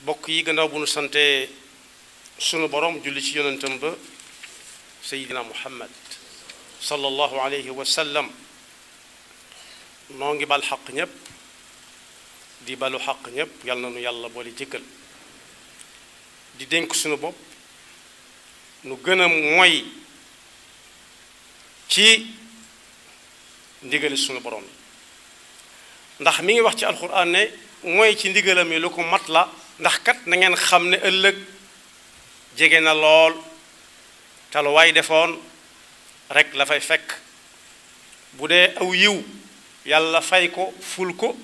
bokk yi gannaaw bu nu sante sunu borom julli ci yonentam ba sayidina muhammad sallallahu alayhi wa sallam noo ngi bal xaq ñépp di balu xaq ñépp yal na nu yàlla boole jëkkal di dénk sunu bopp nu gën a moy ci ndigali sunu borom ndax mi ngi wax ci alquran ne mooy ci ndigalam yi lu ko mat la ndax kat na ngeen xam ne ëllëg jege na lool te lu waay defoon rek la fay fekk bu dee aw yiw yàlla fay ko ful ko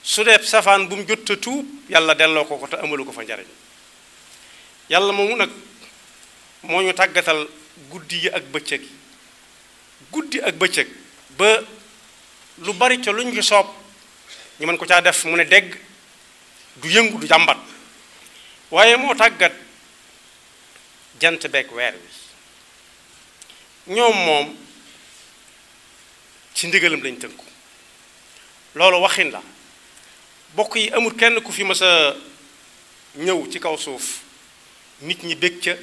su dee safaan bu mu jot a tuub yàlla delloo ko te amalu ko fa njariñ yàlla moomu nag moo ñu tàggatal guddi yi ak bëccëg yi guddi ak bëccëg ba lu bari ca luñ ci soob ñu mën ko caa def mu ne dégg du yëngu du jàmbat waaye moo tàggat jant beeg weer wi ñoom moom ci ndigalam lañ tënku loolu waxin la bokk yi amul kenn ku fi mës a ñëw ci kaw suuf nit ñi bég ca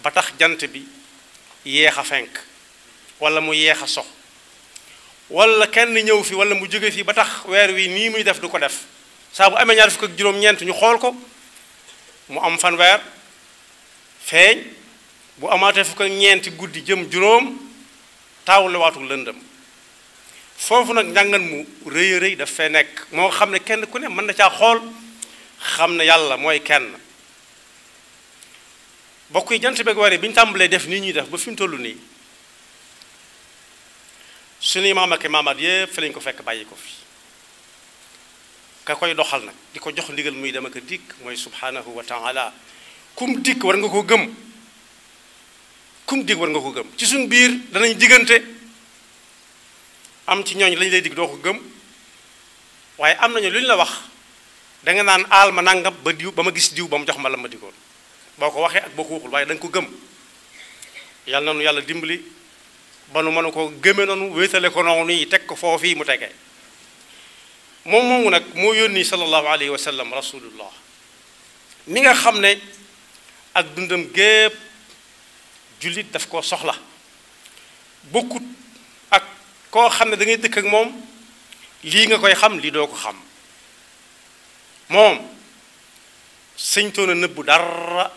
ba tax jant bi yeex a fenk wala mu yeex a sox wala kenn ñëw fi wala mu jóge fi ba tax weer wi nii muy def du ko def saa bu amee ñaar fukk ak juróom-ñeent ñu xool ko mu am fanweer feeñ bu amaatee fukk ak ñeenti guddi jëm juróom taawlewaatu lëndëm foofu nag njàngan mu rëy a rëy daf fee nekk moo xam ne kenn ku ne mën na caa xool xam ne yàlla mooy kenn bokk yi jant beeg weer bi ñu tàmbalee def nii ñuy def ba fi mu toll nii suñuy maam ak maamaat yépp fi lañ ko fekk bàyyi ko fi ka koy doxal nag di ko jox ndigal muy dem ak a dikk mooy subhanahu wa taala kum dikk war nga ko gëm kum dikk war nga ko gëm ci suñ biir danañ diggante am ci ñooñ lañ lay dig doo ko gëm waaye am nañu lu ñu la wax danga naan aal ma nangam ba diw ba ma gis diw ba mu jox ma la ma digoon boo ko waxee ak boo ko waxul waaye da nga ko gëm yàlla na nu yàlla dimbali ba nu mën ko gëme noonu wéetale ko noonu yi teg ko foofii mu tegee moom moomu nag moo yónni sallallahu alayhi wa sallam rasulullah mi nga xam ne ak dundam gépp jullit daf koo soxla bokkut ak koo xam ne da ngay dëkk ak moom lii nga koy xam lii doo ko xam moom sëñtoon a nëbbu dara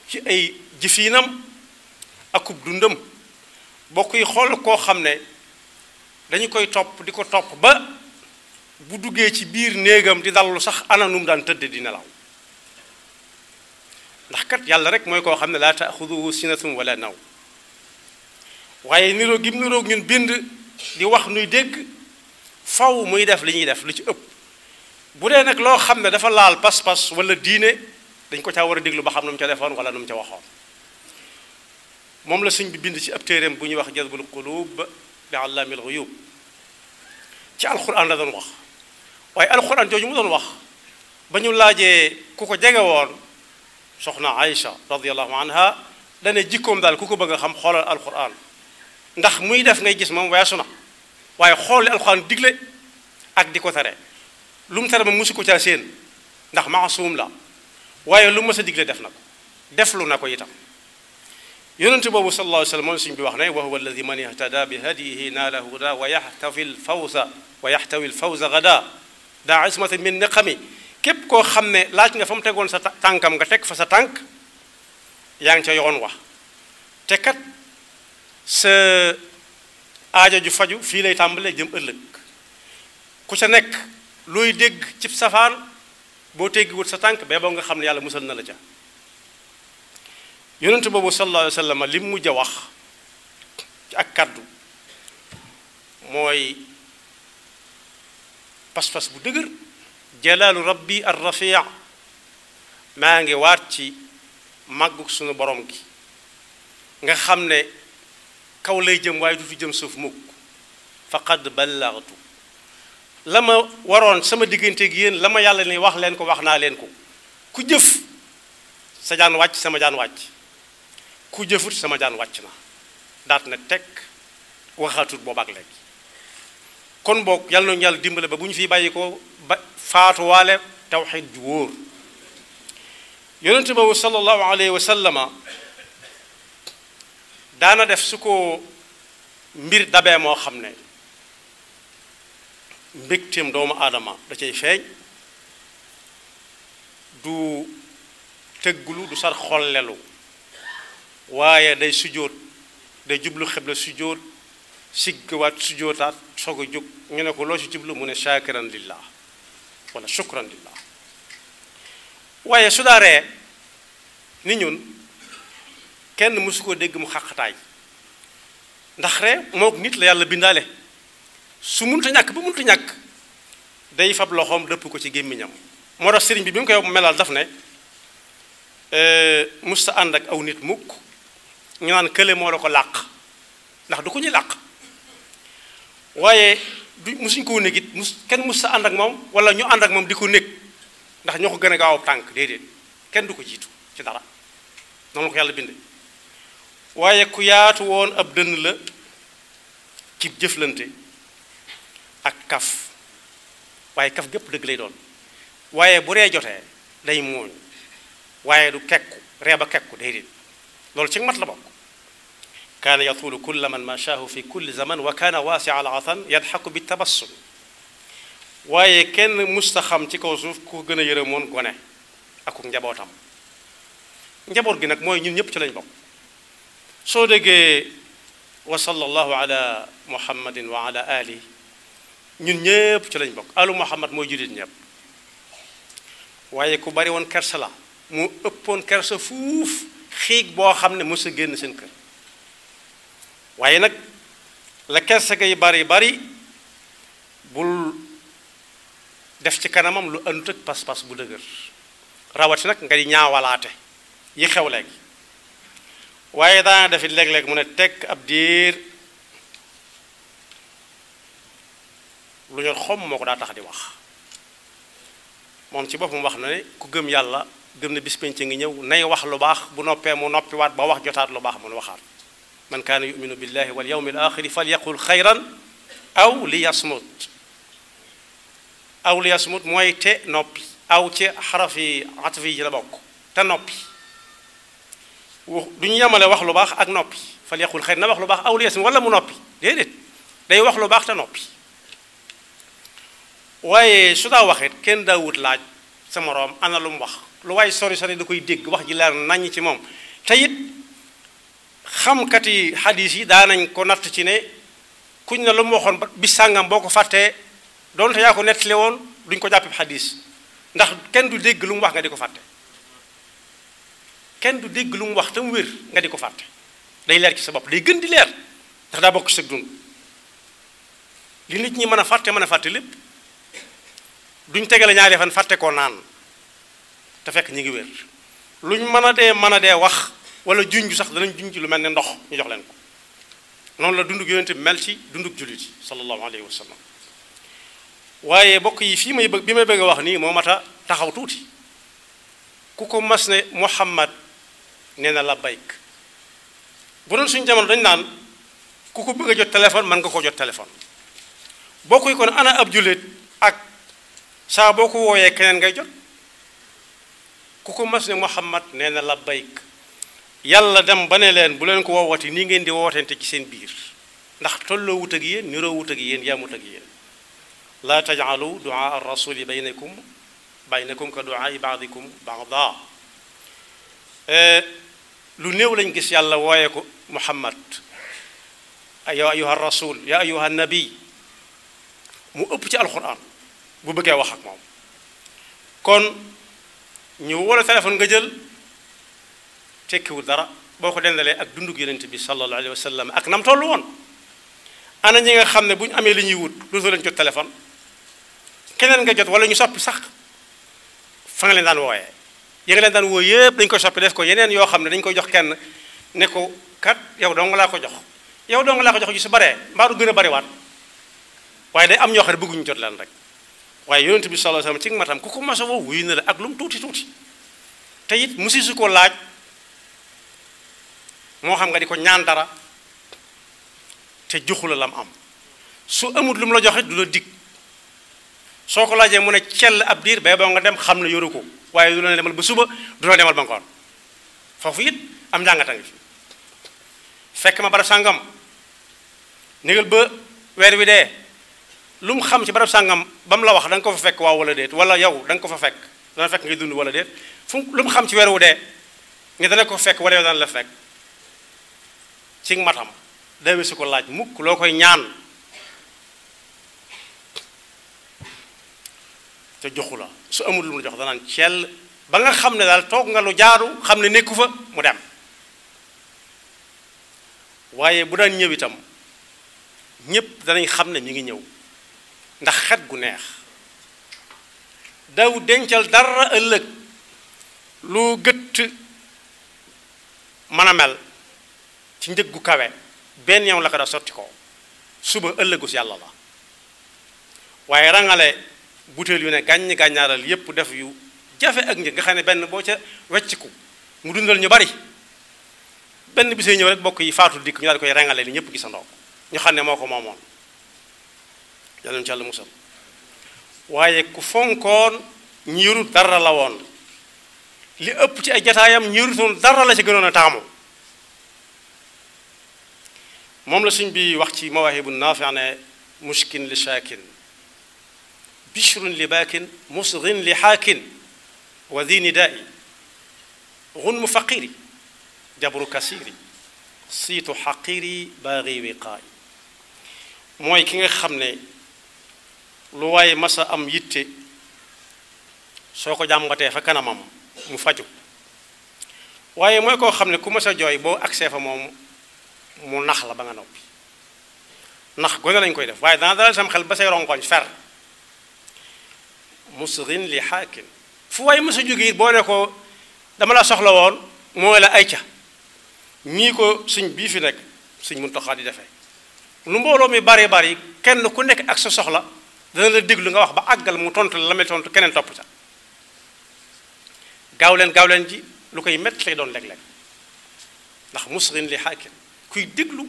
ci ay jëfiinam akub dundam bokk yi xool koo xam ne dañu koy topp di ko topp ba bu duggee ci biir néegam di dallu sax ana nu mu daan tëdd di nelaw ndax kat yàlla rek mooy koo xam ne laa taaxuduhu sinatun wala naw waaye niroo gim niroog ñun bind di wax nuy dégg faw muy def li ñuy def lu ci ëpp bu dee nag loo xam ne dafa laal pas-pas wala diine dañ ko caa war a déglu ba xam nu mu ca defoon wala nu mu ca waxoon moom la sëñ bi bind ci ab téeréem bu ñuy wax jazbul qulub bi allaamil ghuyub ci alquran la doon wax waaye alquran jooju mu doon wax ba ñu laajee ku ko jege woon soxna Aïcha radiyallahu anha dane jikkoom daal ku ko bëgg a xam xoolal alquran ndax muy def ngay gis moom weesu na waaye xool li alquran digle ak di ko tere lu mu tere ma musu ko caa seen ndax maasum la waaye lu mës a digle def na ko deflu na ko itam yonente boobu sallallahu alayhi wa sallam moom suñ bi wax ne wa huwa alladi man ihtada bi hadiyihi naala huda wa yaxtawi lfawza gada daa ismatan min niqami képp koo xam ne laaj nga fa mu tegoon sa tànkam nga teg fa sa tànk yaa ngi ca yoon wax te kat sa aajo ju faju fii lay tàmbalee jëm ëllëg ku ca nekk looy dégg cib safaan boo teggiwut sa tànk bee boo nga xam ne yàlla musal na la ca yonente boobu sallallahu alayhi wa sallam li mu mujj a wax ci ak kaddu mooy pas-pas bu dëgër jalaalu rabbi ar rafia maa ngi waat ci màggug suñu borom gi nga xam ne kaw lay jëm waaye du fi jëm suuf mukk faqad ballaghtu la ma waroon sama diggante gi yéen la ma yàlla ni wax leen ko wax naa leen ko ku jëf sa jaan wàcc sama jaan wàcc ku jëfut sama jaan wàcc na daat na teg waxaatut boobaak léegi kon boog yàlla nañu yàlla dimbale ba bu ñu fiy bàyyi ko ba faatuwaale tawxiid ju wóor yonente boobu sallallahu alayhi wa sallama daana def su ko mbir dabee moo xam ne mbégteem doomu aadama da cay feeñ du tëggulu du sar xollelu waaye day sujjóot day jublu xibla sujjóot siggawaat sujjóotaat soog a jóg ñu ne ko loo ci jublu mu ne shaakiran lillah wala shukran lillah waaye su daa ree ni ñun kenn mësu ko dégg mu xaqataay ndax ree mook nit la yàlla bindaale su munta ñàkk ba munta ñàkk day fab loxoom dëpp ko ci gémmiñam moo tax sëriñ bi bi mu koy melal daf ne musta ànd ak aw nit mukk ñu naan kële moo la ko làq ndax du ko ñuy làq waaye du musuñ koo nekk it kenn musta ànd ak moom wala ñu ànd ak moom di ko nekk ndax ñoo ko gën a gaaw ab tànk déedéet kenn du ko jiitu ci dara noonu la ko yàlla binde waaye ku yaatu woon ab dënn la ci jëflante ak kaf waaye kaf gépp dëgg lay doon waaye bu ree jotee day mooñ waaye du kekku ree ba kekku déedéet loolu ci mat la bokk kaana yatulu kulla man mashaahu fi kulli zaman wa kaana waasia al atan yadxaku bi tabassum waaye kenn musta xam ci kaw suuf ku gën a yërëmoon gone ak njabootam njaboot gi nag mooy ñun ñëpp ci lañ bokk soo déggee wa sallallahu ala muhammadin wa ala ali ñun ñëpp ci lañ bokk alu muhammad mooy jullit ñëpp waaye ku bari woon kersa la mu ëppoon kersa fuuf xiig boo xam ne mos a génn seen kër waaye nag la kersa gay bari bul def ci kanamam lu àndut ak pas-pas bu dëgër rawati nag nga di ñaawalaate yi xew léegi waaye daana defit léeg-léeg mu ne tekk ab diir lu ñor xom moo ko daa tax di wax moom ci boppam wax na ne ku gëm yàlla gëm na bis penc ngi ñëw nay wax lu baax bu noppee mu noppiwaat ba wax jotaat lu baax mun waxaat man kaana yuminu billahi wal yawmi al axiri falyaqul xayran aw li yasmut mooy te noppi aw ci xarafi atfi yi la bokk te noppi du ñu yemale wax lu baax ak noppi falyaqul xayran na wax lu baax aw li yasmut wala mu noppi déedéet day wax lu baax te noppi waaye su daa waxit kenn daawut laaj sa moroom ana lu mu wax lu waaye sori da koy dégg wax ji leer naññ ci moom te it xamkati xadiis yi daanañ ko natt ci ne kuñ ne lu mu waxoon ba bis sàngam boo ko fàttee doonte yaa ko nettali woon duñ ko jàppe xadiis ndax kenn du dégg lu mu wax nga di ko fàtte kenn du dégg lu mu wax te mu wér nga di ko fàtte day leer ci sa bopp day gën di leer ndax daa bokk ci sa dund li nit ñi mën a fàtte lépp duñ tegale ñaari fan fàtte koo naan te fekk ñi ngi wér luñ mën a dee wax wala junj sax danañ junj lu mel ne ndox ñu jox leen ko noonu la dundug yonente bi mel ci dundug jullit yi sallallahu alayhi wa sallam waaye bokk yi fii may bëgg a wax nii moo mat a taxaw tuuti ku ko mas ne Muhammad nee na labbayk bu doon suñu jamono dañ naan ku ko bëgg a jot téléphone mën nga ko jot téléphone boo koy kon ana ab jullit ak saa boo ko wooyee keneen ngay jot ku ko mas ne Muhammad nee na labbayk yàlla dem ba ne leen bu leen ko woowati nii ngeen di wootente ci seen biir ndax tolloo wut ak yéen niroo wut ak yéen yaamut ak yéen laa tajcalu duaa ar-rasuli baynakum ka duaai baadikum baada lu néew lañ gis yàlla wooye ko Muhammad ya ayuha rasul ya ayuha nabi mu ëpp ci alquran bu bëggee wax ak moom kon ñu wala téléphone nga jël tekkiwul dara boo ko dendalee ak dundug yonent bi sallallahu alayhi wa sallam ak nam tollu woon ana ñi nga xam ne bu ñu amee li ñuy wut dootoo leen jot téléphone keneen nga jot wala ñu soppi sax fa nga leen daan wooyee yi nga leen daan woo yëpp dañ koy soppi def ko yeneen yoo xam ne dañ koy jox kenn ne ko kat yow doo nga laa ko jox yu si baree mbaa du gën a bariwaat waaye day am ñoo xam ne bëgguñu jot leen rek waaye yonent bi sallallahu alayhi wa sallam ci matam ku ko mas a woo wuyu na la ak lu mu tuuti te it musi su ko laaj moo xam nga di ko ñaan dara te joxu la lam am su amut lu mu la joxe du la dig soo ko laajee mu ne cell ab diir bay boo nga dem xam ne yoru ko waaye du la demal ba suba du la demal ba ngoon foofu it am njàngata ngi fi fekk ma barab sàngam négal ba weer wi dee lu mu xam ci barab sàngam ba mu la wax da nga ko fa fekk waaw wala déet wala yow da nga ko fa fekk dana fekk ngay dund wala déet fu lu mu xam ci weer wu dee nga dana ko fekk wala yow dana la fekk ci matam dawe su ko laaj mukk loo koy ñaan te joxu la su amul lu mu jox danaan cell ba nga xam ne daal toog nga lu jaaru xam ne nekku fa mu dem waaye bu daan ñëw itam ñépp danañ xam ne mi ngi ñëw ndax xet gu neex daw dencal dara ëllëg lu gëtt mën a mel ci njëg gu kawe benn yoon la ko da sotti ko suba ëllëgus yàlla la waaye rangale butéel yu ne gàññ gàññaaral yépp def yu jafe ak njëg nga xam ne benn boo ca wecciku mu dundal ñu bari benn bisee ñëw rek bokk yi faatu dikk ñu daal koy rangale li ñëpp gisandoo ko ñu xam ne moo ko moomoon yàlla ñu ci yàlla musal waaye ku fonkoon ñiirut dara la woon li ëpp ci ay jataayam ñiirutoon dara la ci gënoon a taamu moom la suñ bi wax ci mawaahibu naafi ne mushkin li shaakin bishrun li baakin musghin li xaakin wa di nidaai gunmu faqiri jabru kasiri siitu xaqiri baagi wiqaay mooy ki nga xam ne lu waaye masa am yitte soo ko jàmbatee fa kanamam mu faju waaye mooy koo xam ne ku masa jooy boo agsee fa moom mu nax la ba nga noppi nax gone lañ koy def waaye dana dalal sam xel ba say rongoñ fer musrin li xaakin fu waaye masa jóge boo ne ko dama la soxla woon mooy la ay ca ñii ko suñ bii fi nekk suñ Muntaxa di defee lu mbooloo mi bari bari kenn ku nekk ak sa soxla dana la déglu nga wax ba àggal mu tontu la mel tontu keneen topp ca gaaw leen ji lu koy métti lay doon léeg-léeg ndax musrin li xaakin kuy déglu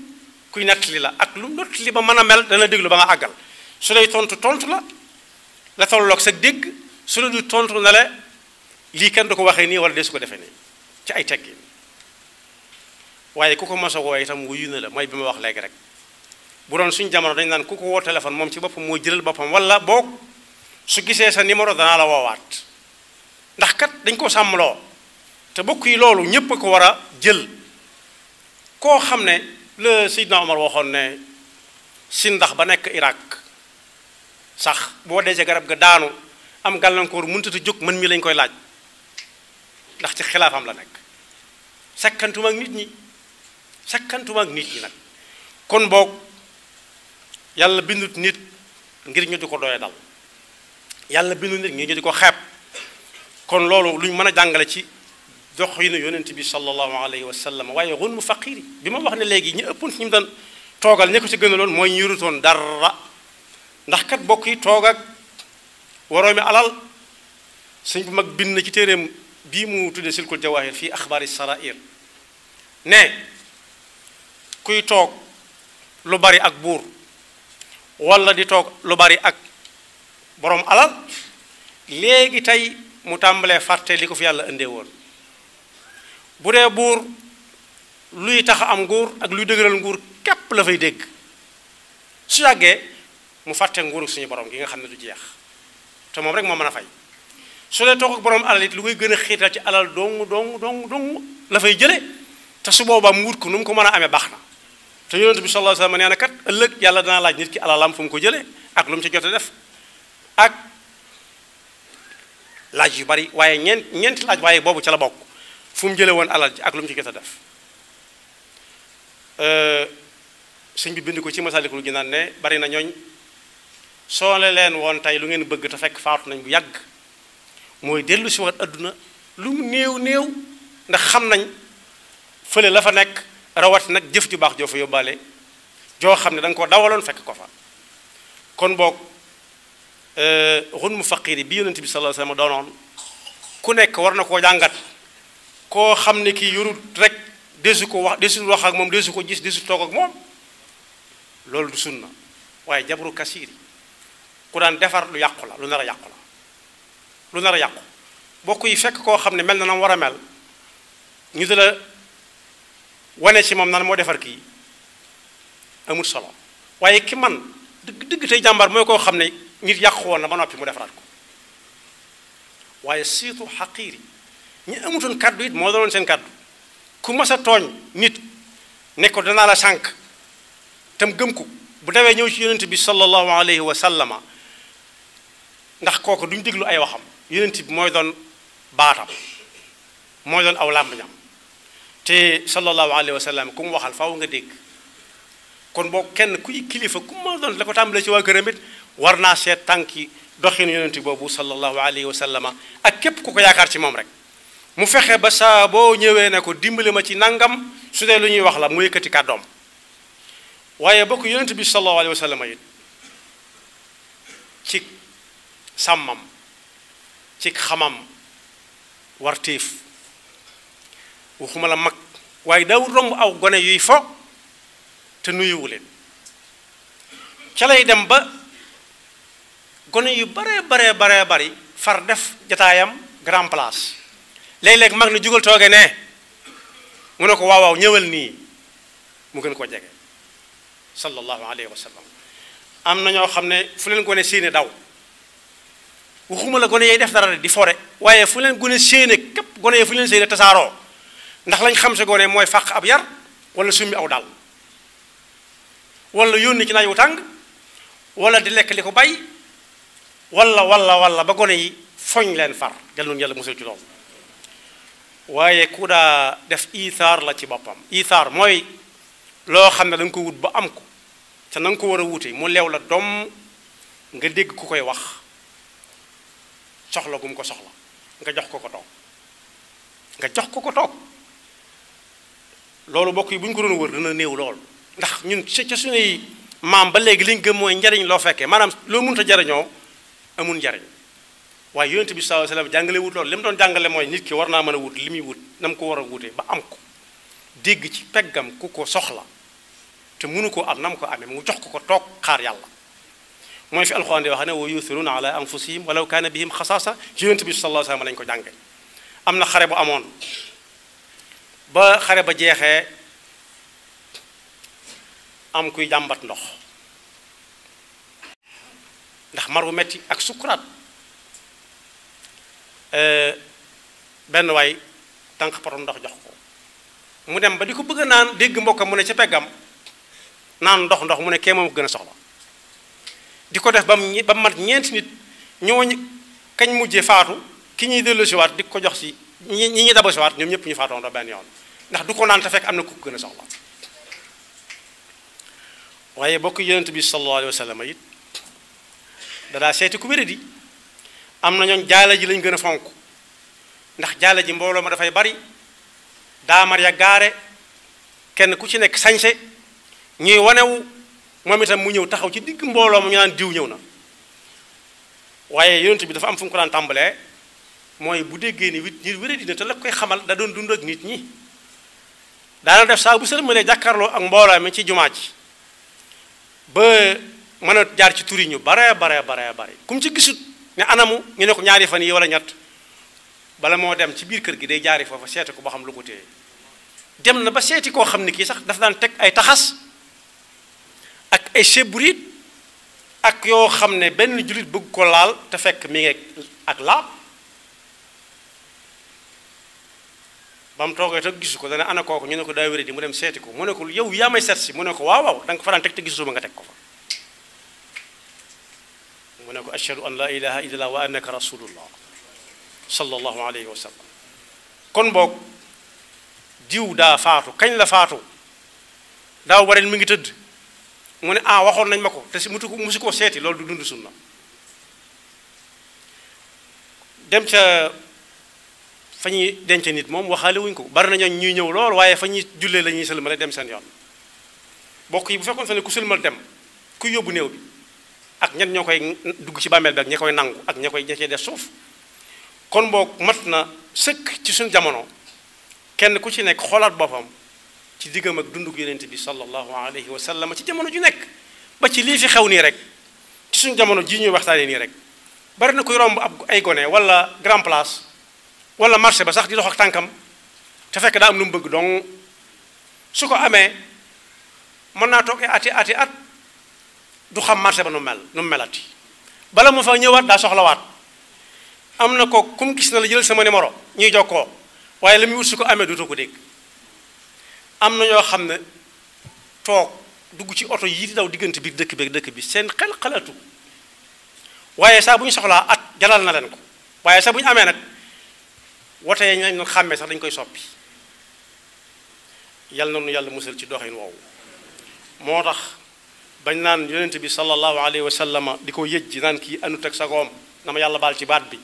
kuy nettali la ak lu nettali ba mën a mel dana déglu ba nga àggal su lay tontu la tolloog sa dégg su la du tontu na la lii kenn du ko waxee nii wala dee su ko defee nii ci ay teggin waaye ku ko mos a woo itam wuyu na la mooy bi ma wax léegi rek bu doon suñ jamono dañ naan ku ko woo téléphone moom ci boppam mooy jëlal boppam wala boog su gisee sa numéro danaa la woowaat ndax kat dañ ko sàmmloo te bokk yi loolu ñépp a ko war a jël koo xam ne la Seydina Omar waxoon ne sindax ba nekk Irak sax boo dee ca garab ga daanu am gàllankoor mënutata jóg mën mi lañ koy laaj ndax ci xilaafam la nekk sakkantuma ak nit ñi nag kon boog yàlla bindut nit ngir ñu di ko doye dal yàlla bindut nit ngir ñu di ko xeeb kon loolu luñ mën a jàngale ci doxinu yonent bi sallallahu alayhi wa sallam waaye xun mu faqiri bi ma wax ne léegi ñu ëppoon ci ñu daan toogal ñi ko ci gënaloon mooy ñu yurutoon dara ndax kat bokk yi toog ak waroomi alal sëñ bu mag bind na ci téeréem bii mu tuddee silkul jawahir fii axbaari sarair ne kuy toog lu bari ak buur wala di toog lu bari ak boroom alal léegi tey mu tàmbalee fàtte li ko fi yàlla indee woon bu dee buur luy tax am nguur ak luy dëgëral nguur képp la fay dégg su yàggee mu fàtte nguuru suñu borom gi nga xam ne du jeex te moom rek moo mën a fay su dee toog ak borom alal it lu koy gën a xiital ci alal dong la fay jële te su boobaa mu wut ko nu mu ko mën a amee baax na te yonent bi sallallahu alayhi wa sallam nee na kat ëllëg yàlla danaa laaj nit ki alalam fu mu ko jëlee ak lu mu ci jot a def ak laaj yu bari waaye ñeenti laaj waaye boobu ca la bokk fu mu jëlee woon alal ji ak lu mu ci jot a def sëñ bi bind ko ci Masaalikul Jinaan ne bari na ñooñ soo leen woon tey lu ngeen bëgg te fekk faatu nañ bu yàgg mooy dellu si waat adduna lu mu néew ndax xam nañ fële la fa nekk rawat nag jëf ju baax joo fa yóbbaale joo xam ne da nga ko dawaloon fekk ko fa kon boog xun mu faqiri bi yonent bi sallallahu alayhi wa sallam doonoon ku nekk war na koo jàngat koo xam ne kii yorut rek desu ko wax ak moom desu ko gis desu toog ak moom loolu du sunna waaye jabru kasiiri ku daan defar lu yàqu la lu nar a yàqu bokk yi fekk koo xam ne mel na nam war a mel ñu di la wane ci moom nan moo defar kii amul solo waaye ki man dëgg dëgg tey jàmbaar mooy koo xam ne nit yàqu woon na ba noppi mu defaraat ko waaye surtout xaqiiri ñi amutoon kaddu it moo doon seen kaddu ku mas a tooñ nit ne ko danaa la sànq tam gëm ko bu dawee ñëw ci yonent bi sallallahu alayhi wa sallama ndax kooku duñ déglu ay waxam yonent bi mooy doon baatam mooy doon aw làmbañam te sallallahu alayhi wa sallam ku mu waxal faaw nga dégg kon boo kenn kuy kilifa ku ma doon la ko tàmbalee ci waa këram it war naa seet tànki doxinu yonent boobu sallallahu alayhi wa sallama ak képp ku ko yaakaar ci moom rek mu fexe ba saa boo ñëwee ne ko dimbali ma ci nangam su dee lu ñuy wax la mu yëkkati kàddoom waaye bokk yonent bi sallallahu alayhi wa sallama it ci sàmmam ci xamam wartiif waxuma la mag waaye daawul romb aw gone yuy fo te nuyuwu leen ca lay dem ba gone yu baree bari far def jataayam grand place léeg-léeg mag na jugal tooge ne mu ne ko waaw waaw ñëwal nii mu gën koo jege sallallahu alayhi wa sallam am na ñoo xam ne fu leen gone séene daw waxuma la gone yay def dara di fore waaye fu leen gone séene képp gone yi fu leen séene tasaaroo ndax lañ xam si gone mooy fàq ab yar wala summi aw dal wala yónni ci naaj wu tàng wala di lekk li ko bay wala ba gone yi foñ leen far jal nun yàlla musal ci loolu waaye ku daa def ithaar la ci boppam ithaar mooy loo xam ne da nga ko wut ba am ko te na nga ko war a wute mu leew la doom nga dégg ku koy wax soxla gum ko soxla nga jox ko ko toog loolu bokk yi bu ñu ko doon wër dana néew lool ndax ñun ca suñuy maam ba léegi li ñu gëm mooy njariñ loo fekkee maanaam loo mënut a jariñoo amul njariñ waaye yonent bi sallallahu alayhi wasallam jàngale wut loolu li mu doon jàngale mooy nit ki war naa mën a wut li muy wut na mu ko war a wutee ba am ko dégg ci peggam ku ko soxla te mënu ko am na mu ko amee mu jox ko toog xaar yàlla mooy fi alxuraan di wax ne wa yuthiruna ala anfusihim walaw kaana bihim xasaasa ci yonent bi sallallahu alayhi wasallam lañ ko jànge am na xare bu amoon ba xare ba jeexee am kuy jàmbat ndox ndax mar bu metti ak sukkuraat benn waay tànk porom ndox jox ko mu dem ba di ko bëgg a naan dégg mbokkam mu ne ca peggam naan ndox mu ne kee moom gën a soxla di ko def ba mu mat ñeenti nit ñooñu kañ mujjee faatu ki ñuy delloosiwaat di ko jox si ñi ñuy dabasiwaat ñoom ñëpp ñu faatoon do benn yoon ndax du ko naan te fekk am na ku gën a soxla waaye bokk yonent bi sallallahu alayhi wa sallam it dadaa seeti ku wéradi am na ñooñ jaala ji lañ gën a fonk ndax jaala ji mbooloo ma dafay bari daamar ya gaare kenn ku ci nekk sañse ñuy wanewu moom itam mu ñëw taxaw ci digg mbooloo ma ñu naan diw ñëw na waaye yonent bi dafa am fu mu ko daan tàmbalee mooy bu déggee ni nit wéradi na te la koy xamal da doon dund ak nit ñi daana def saa bu sëlmalee jàkkaarloo ak mbooloo mi ci jumaa ji ba mën a jaar ci turi ñu bare kum ci gisut ne anamu ñu ne ko ñaari fan yi wala ñett bala moo dem ci biir kër gi day jaari foofa seeti ko ba xam lu ko téye dem na ba seeti koo xam ne kii sax dafa daan teg ay taxas ak ay sebburit ak yoo xam ne benn jullit bëgg ko laal te fekk mi ngi ak laab ba mu toogee te gisu ko dana ana kooku ñu ne ko daa wéré di mu dem seeti ko mu ne ko yow yaa may seet si mu ne ko waaw da nga ko fa daan teg te gisuma nga teg ko fa mu ne ko ashhadu an la ilaha illallah wa annaka rasulullah sallallahu alayhi wa sallam kon boog diw daa faatu kañ la faatu daaw bareen mi ngi tëdd mu ne waxoon nañ ma ko te si musu koo seeti loolu du dund sunna dem ca fa ñuy denc nit moom waxaale wuñ ko bari na ñuy ñëw lool waaye fa ñuy jullee la ñuy sëlmale dem seen yoon bokk yi bu fekkoon ne ku sëlmal dem ku yóbbu néew bi ak ñan ñoo koy dugg ci bàmmeel bi ak ña koy nangu ak ña cee def suuf kon boog mat na sëkk ci suñu jamono kenn ku ci nekk xoolaat boppam ci diggam ak dundug yonent bi sallallahu alayhi wa sallam ci jamono ju nekk ba ci lii fi xew nii rek ci suñu jamono ji ñuy waxtaanee nii rek bari na kuy romb ab ay gone wala grand place wala marché ba sax di dox ak tànkam te fekk daa am lu mu bëgg donc su ko amee mën naa toog ati at du xam marché ba nu mu melati bala mu fa ñëwaat daa soxlawaat am na ko kum gis na la jël sama numéro ñuy jokkoo waaye la muy wut su ko amee duutoo ko dégg am na ñoo xam ne toog dugg ci oto yi di daw diggante biir dëkk bi seen xel xalaatu waaye saa bu ñu soxlaa at jalal na leen ko waaye saa bu ñu amee nag wote yi ñu xàmmee sax dañ koy soppi yal na nu yàlla musal ci doxin woowu moo tax bañ naan yonent bi sallallahu alayhi wa sallam di ko yëj ji naan kii anut ak sagoom na ma yàlla baal ci baat bi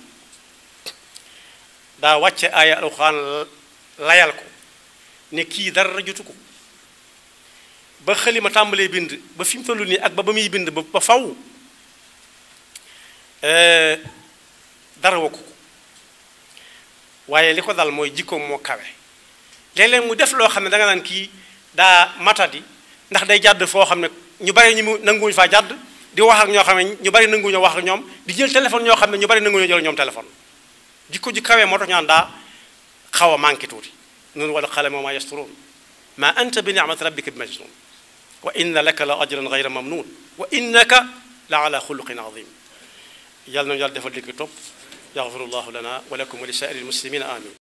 daa wàcce aaya alxuraan layal ko ne kii dara jotu ko ba xalima tàmbalee bind ba fi mu tollu nii ak ba muy bind ba faw dara wakku ko waaye li ko dal mooy jikkoom moo kawe léeg-léeg mu def loo xam ne da nga naan kii daa matadi ndax day jàdd foo xam ne ñu bari ñu mu nanguwuñu faa jàdd di wax ak ñoo xam ne ñu bari nanguwuñu wax ak ñoom di jël téléphone ñoo xam ne ñu bari nanguwuñu jël ñoom téléphone jikko ji kawe moo tax ñaan daa xaw a manqué tuuti noonu wala qalami wa maa yasturuun maa anta bi ni'mati rabbika bi majnuun wa inna laka la ajran gayra mamnuun wa innaka la ala xuluqin azim yàlla nañu yàlla defal dégg topp yaxfirullahu lana wa lakum wa li saa'iril muslimina amin